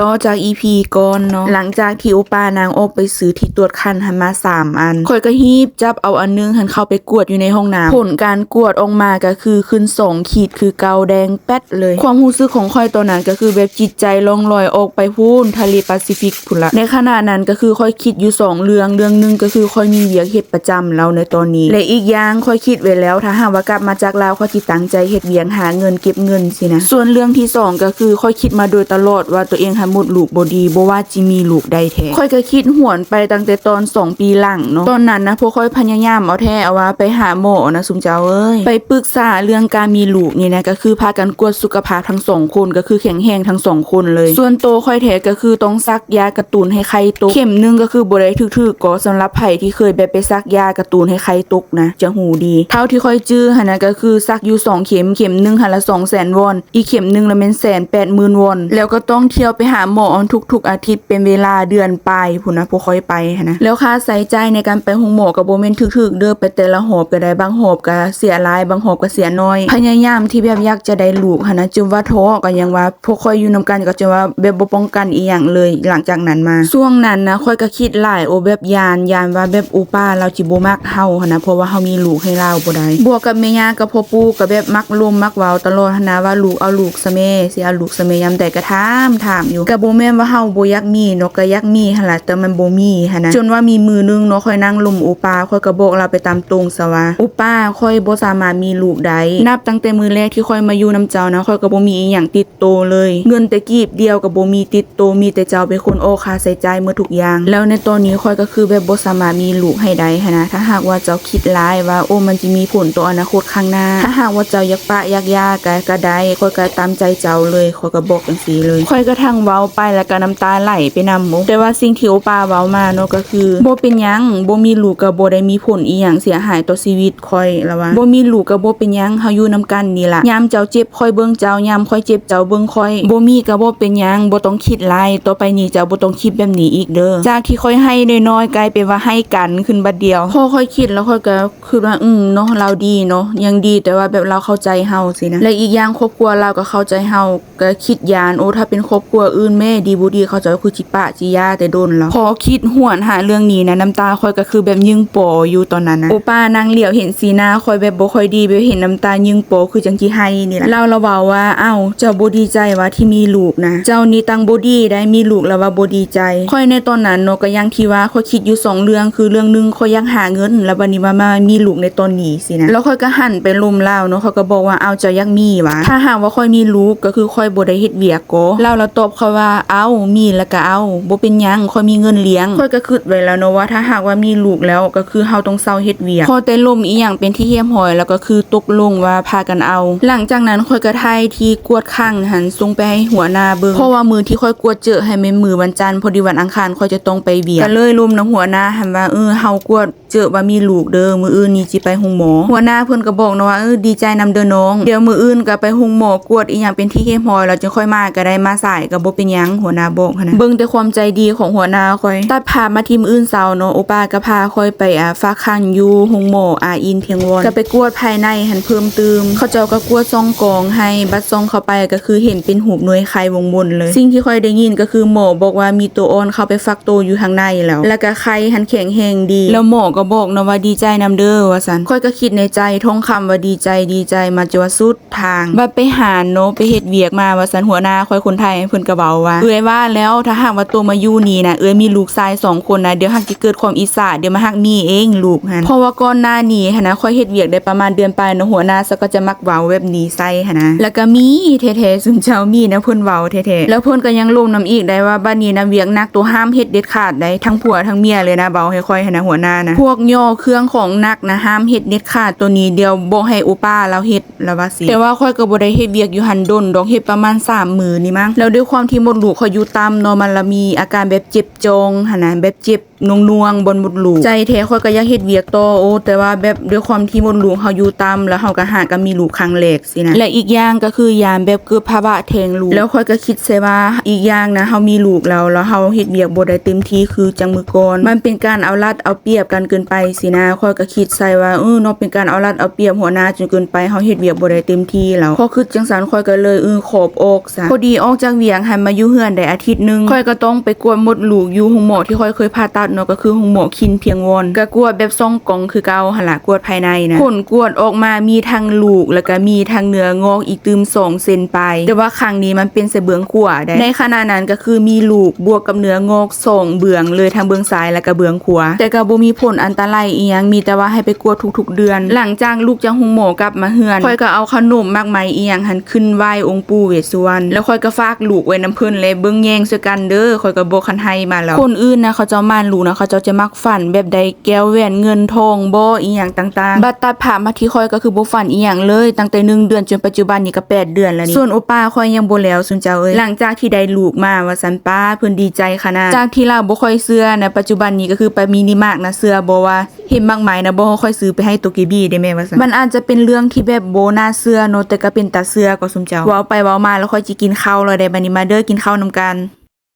ຕໍ່ຈາກອີພີກ່ອນເນາະ ຫຼັງຈາກທີ່ໂອປ້ານາງອອກໄປຊື້ທີ່ກວດຄັນຫັ້ນມາສາມອັນ ຂ້ອຍກໍຮີບຈັບເອົາອັນໜຶ່ງຫັ້ນເຂົ້າໄປກວດຢູ່ໃນຫ້ອງນ້ຳ. ຜົນການກວດອອກມາກໍຄືຂຶ້ນສອງຂີດຄືເກົ່າ ແດງແປັດເລີຍ. ຄວາມຮູ້ສຶກຂອງຂ້ອຍຕອນນັ້ນກໍຄືແບບຈິດໃຈລ່ອງລອຍອອກໄປພຸ້ນ ທະເລປາຊີຟິກພຸ້ນລະ. ໃນຂະນະນັ້ນກໍຄືຂ້ອຍຄິດຢູ່ສອງເລື່ອງ, ເລື່ອງໜຶ່ງກໍຄືຂ້ອຍມີວຽກເຮັດປະຈຳແລ້ວໃນຕອນນີ້ ແລະ ອີກຢ່າງຂ້ອຍຄິດໄວ້ແລ້ວ ຖ້າຫາກວ່າກັບມາຈາກລາວ ຂ້ອຍຊິຕັ້ງໃຈເຮັດວຽກຫາເງິນເກັບເງິນຊີ້ນະ. ສ່ວນເລື່ອງທີສອງກໍຄືຂ້ອຍຄິດມາໂດຍຕະຫຼອດວ່າຕົວເອງຫັ້ນມົດລູກບໍ່ດີ ບໍ່ວ່າຊິມີລູກໄດ້ແທ້. ຂ້ອຍກໍຄິດຫວນໄປຕັ້ງແຕ່ຕອນສອງປີຫຼັງເນາະ. ຕອນນັ້ນນະ ພວກຂ້ອຍພະຍາຍາມເອົາແທ້ເອົາວ່າໄປຫາໝໍນະຊຸມເຈົ້າເອີຍ, ໄປປຶກສາເລື່ອງການມີລູກນີ້ນະ ກໍຄືພາກັນກວດສຸຂະພາບທັງສອງຄົນ ກໍຄືແຂງແຮງທັງສອງຄົນເລີຍ. ສ່ວນໂຕຂ້ອຍແທ້ກໍຄືຕ້ອງສັກຢາກະຕຸ້ນໃຫ້ໄຂ່ຕົກ ເຂັມໜຶ່ງ ກໍຄືບໍ່ໄດ້ຖືກໆກໍ ສຳລັບໃຜທີ່ເຄີຍແບບໄປສັກຢາກະຕຸ້ນໃຫ້ໄຂ່ຕົກນະ ຈະຮູ້ດີ. ເທົ່າທີ່ຂ້ອຍຈື່ຫັ້ນນະ ກໍຄືສັກຢູ່ສອງເຂັມ, ເຂັມໜຶ່ງຫັ້ນລະສອງແສນວອນ, ອີກເຂັມໜຶ່ງລະແມ່ນແສນແປດໝື່ນວອນ ແລ້ວກໍຕ້ອງທ່ຽວໄປຫາໝໍທຸກໆອາທິດ ເປັນເວລາເດືອນປາຍພຸ້ນນະ ພວກຂ້ອຍໄປຫັ້ນນະ. ແລ້ວຄ່າໃຊ້ຈ່າຍໃນການໄປໂຮງໝໍກໍບໍ່ແມ່ນຖືກໆເດີ້, ໄປແຕ່ລະຮອບກໍໄດ້ ບາງຮອບກໍເສຍຫຼາຍ ບາງຮອບກໍເສຍໜ້ອຍ. ພະຍາຍາມທີ່ແບບຢາກຈະໄດ້ລູກຫັ້ນນະ ຈົນວ່າທໍ້ກໍຍັງວ່າ ພວກຂ້ອຍຢູ່ນຳກັນກໍຈົນວ່າແບບບໍ່ປ້ອງກັນອີ່ຫຍັງເລີຍ. ຫຼັງຈາກນັ້ນມາ ຊ່ວງນັ້ນນະ ຂ້ອຍກໍຄິດຫຼາຍ ໂອ້ ແບບຢ້ານ ຢ້ານວ່າແບບໂອປ້າລາວຊິບໍ່ມັກເຮົາຫັ້ນນະ ເພາະວ່າເຮົາມີລູກໃຫ້ລາວບໍ່ໄດ້. ບວກກັບແມ່ຍ່າກັບພໍ່ປູ່ກໍແບບມັກລົມມັກເວົ້າຕະຫຼອດຫັ້ນນະ ວ່າລູກເອົາລູກຊະແມ່ ຊິເອົາລູກຊະແມ່ ຍາມໃດກໍຖາມ ຖາມຢູ່. ກໍບໍ່ແມ່ນວ່າເຮົາບໍ່ຢາກມີເນາະ ກໍຢາກມີຫັ້ນລະ ແຕ່ມັນບໍ່ມີຫັ້ນນະ. ຈົນວ່າມີມື້ໜຶ່ງເນາະ ຂ້ອຍນັ່ງລົມໂອປ້າ ຂ້ອຍກໍບອກລາວໄປຕາມຕົງຊະວ່າ ໂອປ້າ ຂ້ອຍບໍ່ສາມາດມີລູກໄດ້. ນັບຕັ້ງແຕ່ມື້ແລກທີ່ຂ້ອຍມາຢູ່ນຳເຈົ້ານະ ຂ້ອຍກໍບໍ່ມີອີ່ຫຍັງຕິດໂຕເລີຍ, ເງິນແຕ່ກີບດຽວກໍບໍ່ມີຕິດໂຕ, ມີແຕ່ເຈົ້າເປັນຄົນອອກຄ່າໃຊ້ຈ່າຍໝົດທຸກຢ່າງ. ແລ້ວໃນຕອນນີ້ຂ້ອຍກໍຄືແບບບໍ່ສາມາດມີລູກໃຫ້ໄດ້ຫັ້ນນະ. ຖ້າຫາກວ່າເຈົ້າຄິດຫຼາຍວ່າ ໂອ້ ມັນຊິມີຜົນຕໍ່ອະນາຄົດຂ້າງໜ້າ, ຖ້າຫາກວ່າເຈົ້າຢາກປະຢາກຢ່າກໍ ກໍໄດ້, ຂ້ອຍກໍຕາມໃຈເຈົ້າເລີຍ. ຂ້ອຍກໍບອກຈັ່ງຊີ້ເລີຍ. ຂ້ອຍກໍທັງເວົ້າໄປແລ້ວກໍນ້ຳຕາໄຫຼໄປນຳ. ໂອ້ ແຕ່ວ່າສິ່ງທີ່ໂອປ້າເວົ້າມາເນາະ ກໍຄື ບໍ່ເປັນຫຍັງ, ບໍ່ມີລູກກໍບໍ່ໄດ້ມີຜົນອີ່ຫຍັງເສຍຫາຍຕໍ່ຊີວິດຂ້ອຍ. ລາວວ່າ ບໍ່ມີລູກກໍບໍ່ເປັນຫຍັງ, ເຮົາຢູ່ນຳກັນນີ້ລະ. ຍາມເຈົ້າເຈັບຂ້ອຍເບິ່ງເຈົ້າ, ຍາມຂ້ອຍເຈັບເຈົ້າເບິ່ງຂ້ອຍ. ບໍ່ມີກໍບໍ່ເປັນຫຍັງ, ບໍ່ຕ້ອງຄິດຫຼາຍ, ຕໍ່ໄປນີ້ເຈົ້າບໍ່ຕ້ອງຄິດແບບນີ້ອີກເດີ້. ຈາກທີ່ຂ້ອຍໄຫ້ນ້ອຍໆ ກາຍເປັນວ່າໄຫ້ກັນຂຶ້ນບັດດຽວ. ພໍຂ້ອຍຄິດແລ້ວຂ້ອຍກໍ ຄືວ່າ ອືມ ເນາະ ລາວດີເນາະ, ຍັງດີແຕ່ວ່າແບບລາວເຂົ້າໃຈເຮົາຊີ້ນະ ແລະ ອີກຢ່າງຄອບຄົວລາວກໍເຂົ້າໃຈເຮົາ. ກໍຄິດຢ້ານ ໂອ້ ຖ້າເປັນຄອບຄົວອື່ນແມ້ ດີບໍ່ດີ ເຂົາເຈົ້າຄືຊິປະຊິຢ່າແຕ່ດົນແລ້ວ. ພໍຄິດຫວນຫາເລື່ອງນີ້ນະ ນ້ຳຕາຂ້ອຍກໍຄືແບບຍຶ່ງປໍຢູ່ຕອນນັ້ນນະ. ໂອປ້ານັ່ງຫຼຽວເຫັນສີໜ້າຂ້ອຍແບບບໍ່ຄ່ອຍດີ ແບບເຫັນນ້ຳຕາຍຶ່ງປໍຄືຈັ່ງຊິໄຫ້ນີ້ລະ. ລາວລະເວົ້າວ່າ ອ້າວ ເຈົ້າບໍ່ດີໃຈຫວາທີ່ມີລູກນະ? ເຈົ້ານີ້ຕັ້ງບໍ່ດີໄດ໋ ມີລູກລະວ່າບໍ່ດີໃຈ. ຂ້ອຍໃນຕອນນັ້ນເນາະ ກໍຢ່າງທີ່ວ່າ ຂ້ອຍຄິດຢູ່ສອງເລື່ອງ ຄືເລື່ອງໜຶ່ງຂ້ອຍຢາກຫາເງິນ ແລ້ວບັດນີ້ວ່າມາມີລູກໃນຕອນນີ້ ຊີ້ນະ. ແລ້ວຂ້ອຍກໍຫັນໄປລົມລາວເນາະ, ຂ້ອຍກໍບອກວ່າ ອ້າວ ເຈົ້າຢາກມີຫວາ? ຖ້າຫາກວ່າຂ້ອຍມີລູກ ກໍຄືຂ້ອຍບໍ່ໄດ້ເຮັດວຽກກໍ? ລາວລະຕອບຂ້ອຍວ່າ ເອົ້າ ມີລະກະເອົາ, ບໍ່ເປັນຫຍັງ, ຂ້ອຍມີເງິນລ້ຽງ. ຂ້ອຍກໍຄິດໄວ້ແລ້ວເນາະວ່າ ຖ້າຫາກວ່າມີລູກແລ້ວ ກໍຄືເຮົາຕ້ອງເຊົາເຮັດວຽກ. ພໍແຕ່ລົມອີ່ຫຍັງເປັນທີ່ຮຽບຮ້ອຍ ແລ້ວກໍຄືຕົກລົງວ່າພາກັນເອົາ. ຫຼັງຈາກນັ້ນຂ້ອຍກໍຖ່າຍທີ່ກວດຄັນຫັ້ນ ສົ່ງໄປໃຫ້ຫົວໜ້າເບິ່ງ, ເພາະວ່າມື້ທີ່ຂ້ອຍກວດເຈິຫັ້ນແມ່ນມື້ວັນຈັນ, ພໍດີວັນອັງຄານຂ້ອຍຈະຕ້ອງໄປວຽກ. ກໍເລີຍລົມນຳຫົວໜ້າຫັ້ນວ່າ ເອີ ເຮົາກວດ ເຈີວ່າມີລູກເດີ້, ມື້ອື່ນນີ້ຊິໄປໂຮງໝໍ. ຫົວໜ້າເພິ່ນກໍບອກເນາະວ່າ ເອີ ດີໃຈນຳເດີ້ນ້ອງ, ດຽວມື້ອື່ນກໍໄປໂຮງໝໍກວດອີ່ຫຍັງເປັນທີ່ຮຽບຮ້ອຍ ແລ້ວຈຶ່ງຄ່ອຍມາກໍໄດ້, ມາສາຍກໍບໍ່ເປັນຫຍັງ, ຫົວໜ້າບອກຫັ້ນນະ. ເບິ່ງແຕ່ຄວາມໃຈດີຂອງຫົວໜ້າຂ້ອຍ. ຕັດພາບມາທີ່ມື້ອື່ນເຊົ້າເນາະ, ໂອປ້າກໍພາຂ້ອຍໄປ ອາ ຝາກຄັນຢູ່ໂຮງໝໍອາອິນທຽງວອນ, ກໍໄປກວດພາຍໃນຫັ້ນເພີ່ມຕື່ມ. ເຂົາເຈົ້າກໍກວດຊ່ອງກອງໃຫ້, ບັດສ່ອງເຂົ້າໄປກໍຄືເຫັນເປັນຮູບໜ່ວຍໄຂ່ວົງມົນເລີຍ. ສິ່ງທີ່ຂ້ອຍໄດ້ຍິນກໍຄືໝໍບອກວ່າມີໂຕອ່ອນເຂົ້າໄປຟັກ ໂຕຢູ່ທາງໃນແລ້ວ ແລ້ວກະໄຂ່ຫັ້ນແຂງແຮງດີ. ແລ້ວໝໍກໍບອກເນາະວ່າ ດີໃຈນຳເດີ້ ວ່າຊັ້ນ. ຂ້ອຍກໍຄິດໃນໃຈທ່ອງຄຳວ່າ ດີໃຈ ດີໃຈ ມາຈົນວ່າສຸດທາງ. ບັດໄປຫານເນາະ ໄປເຮັດວຽກມາ ວ່າຊັ້ນ. ຫົວໜ້າຂ້ອຍຄົນໄທເພິ່ນກໍເວົ້າວ່າ ເອື້ອຍວ່າແລ້ວ ຖ້າຫາກວ່າໂຕມາຢູ່ນີ້ນະ ເອື້ອຍມີລູກຊາຍສອງຄົນນະ ດຽວຫາກຈະເກີດຄວາມອິດສາ ດຽວມາຫາກມີເອງລູກຫັ້ນ. ເພາະວ່າກ່ອນໜ້ານີ້ຫັ້ນນະ ຂ້ອຍເຮັດວຽກໄດ້ປະມານເດືອນປາຍເນາະ ຫົວໜ້າເຂົາກໍຈະມັກເວົ້າແບບນີ້ໃສ່ຫັ້ນນະ. ແລ້ວກໍມີແທ້ໆ ຊຸມເຈົ້າ ມີນະ ເພິ່ນເວົ້າແທ້ໆ. ແລ້ວເພິ່ນກໍຍັງລົມນຳອີກໄດ້ວ່າ ບັດນີ້ນະ ວຽກໜັກ ໂຕຫ້າມເຮັດເດັດຂາດໄດ໋ ທັງຜົວທັງເມຍເລີຍນະ ເວົ້າໃຫ້ຂ້ອຍຫັ້ນນະ ຫົວໜ້ານະ. ພວກຍໍເຄື່ອງຂອງໜັກນະ ຫ້າມເຮັດເດັດຂາດ ໂຕນີ້ດຽວບອກໃຫ້ໂອປ້າລາວເຮັດ ລາວວ່າຊີ້. ແຕ່ວ່າຂ້ອຍກໍບໍ່ໄດ້ເຮັດວຽກຢູ່ຫັ້ນດົນດອກ ເຮັດປະມານສາມມື້ນີ້ມັງ. ແລ້ວດ້ວຍຄວາມທີ່ມົດລູກຂ້ອຍຢູ່ຕ່ຳເນາະ ມັນລະມີອາການແບບເຈັບຈ່ອງຫັ້ນນະ ແບບເຈັບ ໜ່ວງໆ ບ່ອນມົດລູກ. ໃຈແທ້ຂ້ອຍກໍຢາກເຮັດວຽກຕໍ່ ໂອ້ ແຕ່ວ່າແບບດ້ວຍຄວາມທີ່ມົດລູກເຮົາຢູ່ຕ່ຳ ແລ້ວເຮົາກໍຫາກໍມີລູກຄັ້ງແລກຊີ້ນະ ແລະ ອີກຢ່າງກໍຄືຢ້ານແບບເກີດພາວະແທ້ງລູກ. ແລ້ວຂ້ອຍກໍຄິດໃສ່ວ່າ ອີກຢ່າງນະ ເຮົາມີລູກແລ້ວ ແລ້ວເຮົາເຮັດວຽກບໍ່ໄດ້ເຕັມທີ່ຄືຈັ່ງມື້ກ່ອນ ມັນເປັນການເອົາລັດເອົາປຽບກັນເກີນໄປຊີ້ນະ. ຂ້ອຍກໍຄິດໃສ່ວ່າ ເອີ ເນາະ ເປັນການເອົາລັດເອົາປຽບຫົວໜ້າຈົນເກີນໄປ ເຮົາເຮັດວຽກບໍ່ໄດ້ເຕັມທີ່ແລ້ວ. ພໍຄິດຈັ່ງຊັ້ນ ຂ້ອຍກໍເລີຍ ເອີ ຂໍອອກ ຊະ. ພໍດີອອກຈາກວຽກຫັ້ນ ມາຢູ່ເຮືອນໄດ້ອາທິດໜຶ່ງ ຂ້ອຍກໍຕ້ອງໄປກວດມົດລູກຢູ່ໂຮງໝໍທີ່ຂ້ອຍເຄີຍຜ່າຕັດເນາະ ກໍຄືໂຮງໝໍຄິນພຽງວອນ ກໍກວດແບບສ່ອງກ້ອງຄືເກົ່າຫັ້ນລະ ກວດພາຍໃນນະ. ຜົນກວດອອກມາມີທັງລູກ ແລ້ວກໍມີທັງເນື້ອງອກອີກຕື່ມສອງເຊັນປາຍ ແຕ່ວ່າຄັ້ງນີ້ມັນເປັນໃສ່ເບື້ອງຂວາໄດ໋. ໃນຂະນະນັ້ນກໍຄືມີລູກບວກກັບເນື້ອງອກສອງເບື້ອງເລີຍ ທັງເບື້ອງຊ້າຍ ແລ້ວກໍເບື້ອງຂວາ ແຕ່ກໍບໍ່ມີຜົນອັນຕະລາຍອີ່ຫຍັງ ມີແຕ່ວ່າໃຫ້ໄປກວດທຸກໆເດືອນ. ຫຼັງຈາກລູກຈາກໂຮງໝໍກັບມາເຮືອນ ຂ້ອຍກໍເອົາຂະໜົມໝາກໄມ້ອີ່ຫຍັງຫັ້ນຂຶ້ນໄຫວ້ອົງປູ່ເວດສຸວັນ ແລ້ວຂ້ອຍກໍຝາກລູກໄວ້ນຳເພິ່ນ ແລະເບິ່ງແຍງຊ່ວຍກັນເດີ ຂ້ອຍກໍບອກຄັນໃຫ້ມາແລ້ວ. ຄົນອື່ນນະ ເຂົາເຈົ້າໝ່ານລູກນະ ເຂົາເຈົ້າຈະມັກຝັນແບບໃດ ແກ້ວແຫວນເງິນທອງບໍ ອີ່ຫຍັງຕ່າງໆ ບັດຕັດພາບມາທີ່ຂ້ອຍກໍຄືບໍ່ຝັນອີ່ຫຍັງເລີຍ ຕັ້ງແຕ່ໜຶ່ງເດືອນຈົນປັດຈຸບັນນີ້ກໍແປດເດືອນແລ້ວນີ້. ສ່ວນໂອປ້າຂ້ອຍຍັງບໍ່ແລ້ວ ຊຸມເຈົ້າເອີຍ ຫຼັງຈາກທີ່ໄດ້ລູກມາວ່າຊັ້ນ ປ້າເພິ່ນດີໃຈຂະໜາດ. ຈາກທີ່ລາວບໍ່ຄ່ອຍເຊື່ອນະ ປັດຈຸບັນນີ້ກໍຄືໄປມິນິມາກນະ ເຊື່ອບໍ່ວ່າເຫັນໝາກໄມ້ນະ ບໍ່ຄ່ອຍຊື້ໄປໃຫ້ໂຕເກບີເດ້ແມ່ວ່າຊັ້ນ. ມັນອາດຈະເປັນເລື່ອງທີ່ແບບບໍ່ໜ້າເຊື່ອເນາະ ແຕ່ກໍເປັນຕາເຊື່ອກໍ ຊຸມເຈົ້າ. ເວົ້າໄປເວົ້າມາແລ້ວຂ້ອຍຊິກິນເຂົ້າແລ້ວເດ້ ບັດນີ້ມາເດີ ກິນເຂົ້ານຳກັນ.